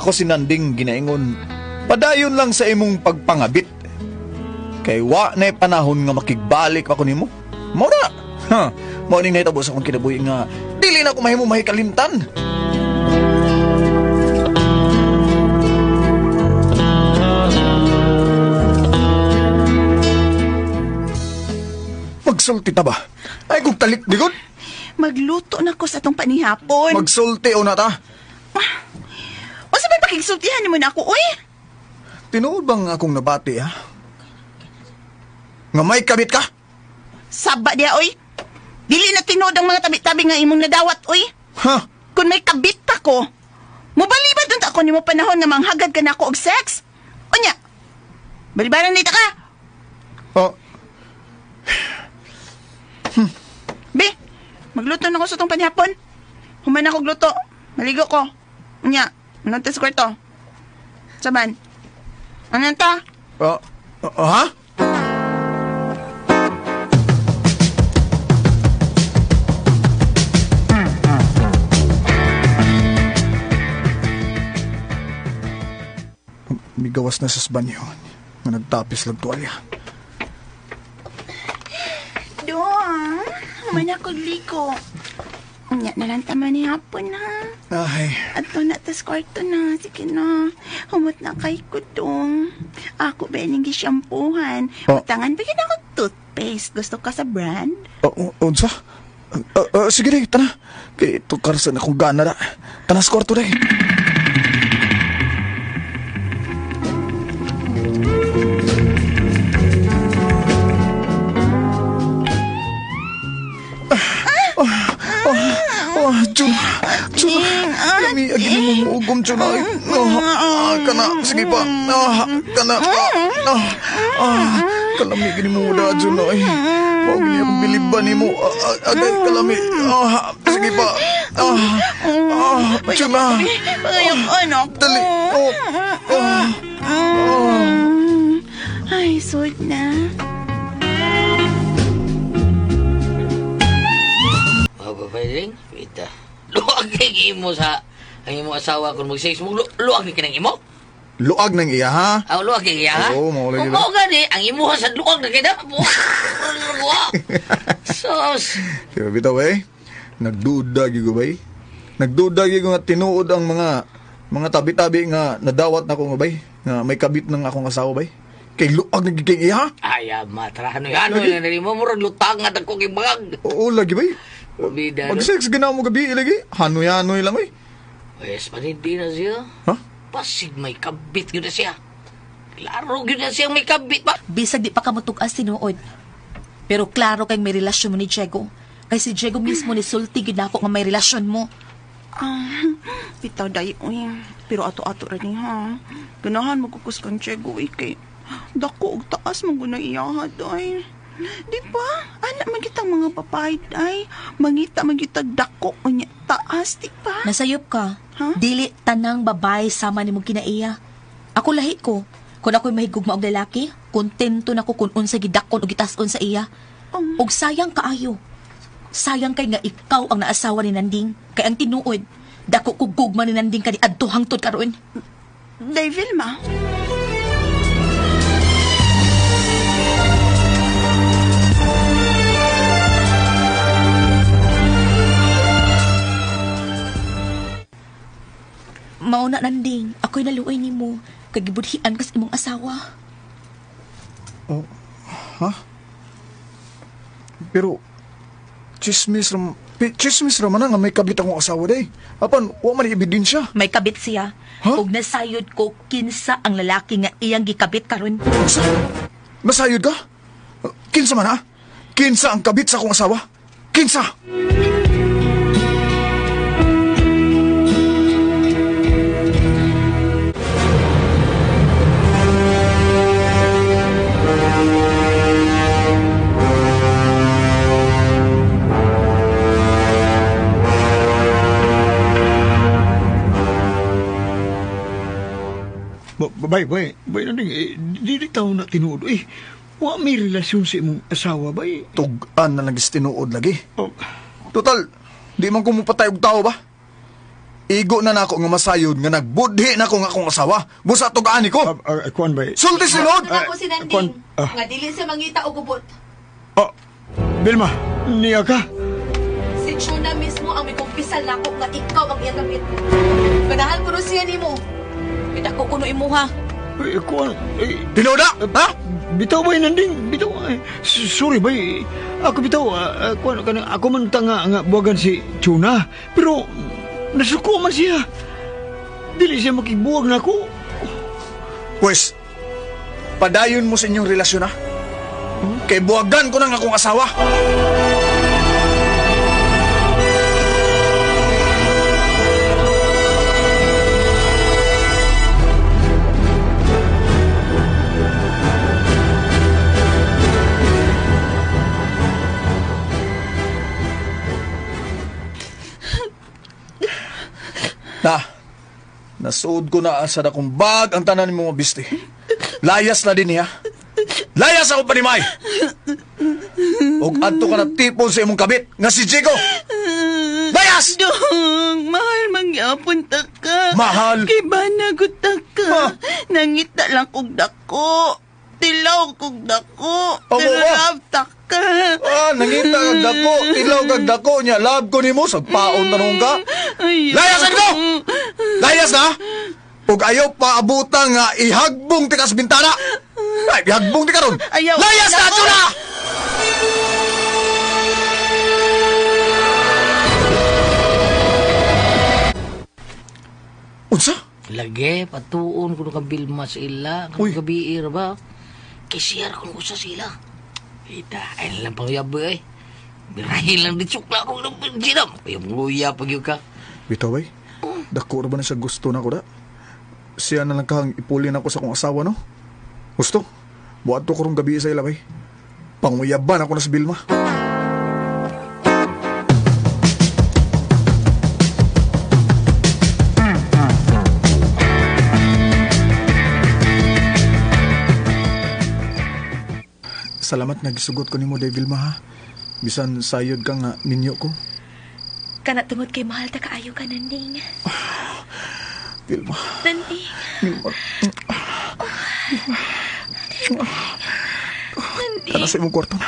nako si Nanding ginaingon, padayon lang sa imong pagpangabit. Kay wa na panahon nga makigbalik ako nimo. Mao na. Ha, mao ning nahitabo sa akong kinabuhi nga dili na ako mahimo mahikalimtan. Magsulti ta ba? Ay kung talik digod. Magluto na ko sa atong panihapon. Magsulti o na ta. Unsa may pakigsultihan nimo na ako, uy? Tinuod bang akong nabati, ha? Nga may kabit ka? Saba diya, oy. Dili na tinuod ang mga tabi-tabi nga imong nadawat, oy. Ha? Kung may kabit ako, mubalibad unta ako nimo panahon nga manghagad ka nako og sex. Unya, balibaran nita ka. Oh, Be, magluto na ko sa itong panihapon. Human ako gluto. Maligo ko. Unya, anong ta sa kwarto? Saban. Ano ta? oh, oh, ha? Migawas na sa banyo nga nagtapis lang tuwalya. Doang, human ako liko. Unya na lang tama ni hapon ha. Ay, Ato na tas kwarto na. Sige na. Humot na kay kutong. Ako ba yung gisyampuhan? Oh. Utangan ba yun ako toothpaste? Gusto ka sa brand? oh, unsa? Sige day, tana. Kay tukar sa akong gana na. Tana sa kwarto day. Oh, Jun. Jun. Lami, agin mo muugom, Jun. Ay, oh, kana. Sige pa. Kana pa. Kalami, gini mo da, Jun. Ay, mao gini akong biliban ni mo. Agay, kalami. Sige pa. Jun, ah. Pagayok, anak ko. Dali. Oh, oh, oh. Ay, sod na. Mapapailing, pita. Luag kay imo sa ang imo asawa kung mag-sex mo, luag ni kinang imo? Luag ng iya, ha? Aw, luag kay iya, ha? Oo, mao lagi Kung mao gani, ang imo sa luag na kay na po. Sos. Di ba bitaw eh? Nagduda gyud ko bay. Nagduda gyud ko nga tinuod ang mga tabi-tabi nga nadawat nako nga bay, nga may kabit ng akong asawa bay. Kay luag na gyud kay iya. Ay, matra ano ano na nari mo murag lutang nga dagko kay bangag. Oo lagi bay. Bida. Pag sex ginawa mo gabi lagi, hanoy-hanoy lang oy. Wes panindi na siya. Ha? Pasig may kabit gyud na siya. Klaro gyud na siya may kabit ba? Bisag di pa ka mutug-as tinuod. Pero klaro kay may relasyon mo ni Diego. Kay si Diego mismo ni sulti gid nako nga may relasyon mo. Bitaw dayo, uy. Pero ato-ato ra ni ha. Ganahan magkukus kang Diego, uy, kay dako og taas man guna iyaha, day. Di ba? Anak man kitang mga babae, day. Mangita man kitag dako unya taas, di ba? Nasayop ka. Huh? Dili tanang babae sama nimo kinaiya. Ako lahi ko. Kung ako'y mahigugma og lalaki, kontento na ko kung unsa gidakon og gitas-on sa iya. Og sayang kaayo. Sayang kay nga ikaw ang naasawa ni Nanding. Kay ang tinuod, dako kog gugma ni Nanding kani adto hangtod karon. Day, Vilma. Mauna Nanding, ako'y naluoy nimo kay gibudhian kas imong asawa. Oh, ha? Pero chismis ra man nga may kabit akong asawa day. Apan wa man ebidensya. May kabit siya. Huh? Ug nasayod ko kinsa ang lalaki nga iyang gikabit karon. Unsa? Masayod ka? Kinsa man ha? Kinsa ang kabit sa akong asawa? Kinsa? Bay, bay, bay, Nanding, eh, dili tao na tinuod. Eh, wa may relasyon sa imong asawa, bay. Tug-an na lang tinuod lagi. Oh, Total, di man kumupatay og tao ba? Igo na nako nga masayod nga nagbudhi na ko nga akong asawa. Busa tugaan ko. Kuan ba? Sulti sinod! Ako si Nanding, kuan. nga dili siya mangita og gubot. Ah, Vilma, niya ka? Si Chuna mismo ang mikumpisal nako nga ikaw ang iyang kapit. Ganahan ko siya nimo. Pidako kuno imuha. Eh, kuan, eh, Tinuod na? Ha? Bitaw ba Nanding? Bitaw. Eh, sorry ba? Ako bitaw, kuan, kanang, ako man ta nga buwagan si Chuna. Pero, nasuko man siya. Dili siya makibuwag na ako. Pwes, padayon mo sa inyong relasyon ha? Kay buwagan ko na nga akong asawa. Na, nasuod ko na sa dakong bag ang tanan mo mabiste. Layas na din niya. Layas ako panimay! Og adto ka na tipon sa imong kabit nga si Jigo. Layas! Dong, mahal mangyapon ta ka. Mahal? Kay banagot ta ka. Ha? Nangita lang kog dako. Tilaw kog dako. Amo Pero ba? love ta ka. Ah, nangita kag dako, tilaw kag dako niya. Love ko nimo sagpaon tanong ka. Ayaw. Layas ko! Layas na! Ug ayaw paabutan nga ihagbong ti kas bintana. Ay, ihagbong ti karon. Ayaw. Layas na, Ayaw. Chuna! Unsa? Lagi, patuon ko ka Vilma sa ila. Uy. Kung gabi ba? Kisiar kung usa sila. Ita, ay lang pang yaboy eh. Birahin lang di sukla ko ng sinam. Kaya luya pag yun ka. Bitaw ay, dako ra ba na siya gusto na ko da? Siya na lang kahang ipulin ako sa akong asawa, no? Gusto? Buhat to karong gabi sa ilabay. Panguyaban ako na sa Bilma. Salamat nga gisugot ko nimo, Day Vilma, ha? Bisan sayod ka nga ninyo ko. Kana tungod kay mahal ta kaayo ka, Nanding. Vilma, Nanding. Vilma. Tana sa imong kwarto na.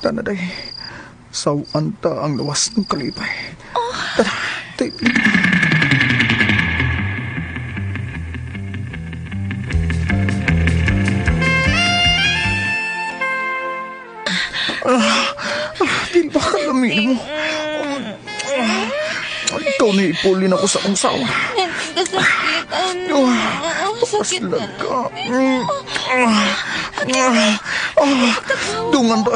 Tana, day. Sawan ta ang lawas ng kalipay. Tana, day. Di ba kalami mo? Ikaw na ipulin ako sa akong sawa. Nanding, kasakit. Ano? Sakit na. Paslaga. Dungan ta.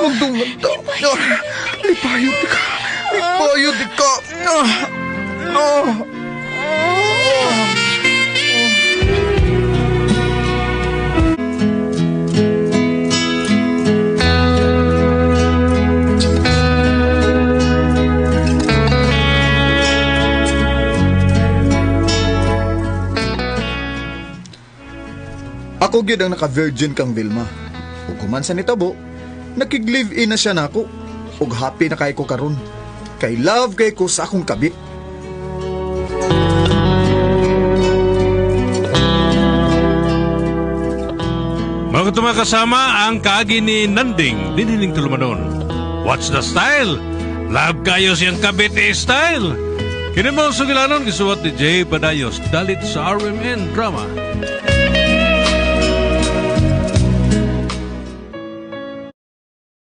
Magdungan ta. Lipayo di ka. Lipayo di ka. Ako gyud ang naka-virgin kang Vilma. Ug human sa nitabo, nakig-live-in na siya nako. Ug happy na kay ko karon. Kay love kay ko sa akong kabit. Mga kasama ang kaagi ni Nanding, dinhiling tulumanon. What's the style? Love kayo siyang kabit eh, style. Kini mo sugilanon gisuwat ni Jay Badayos dalit sa RMN Drama.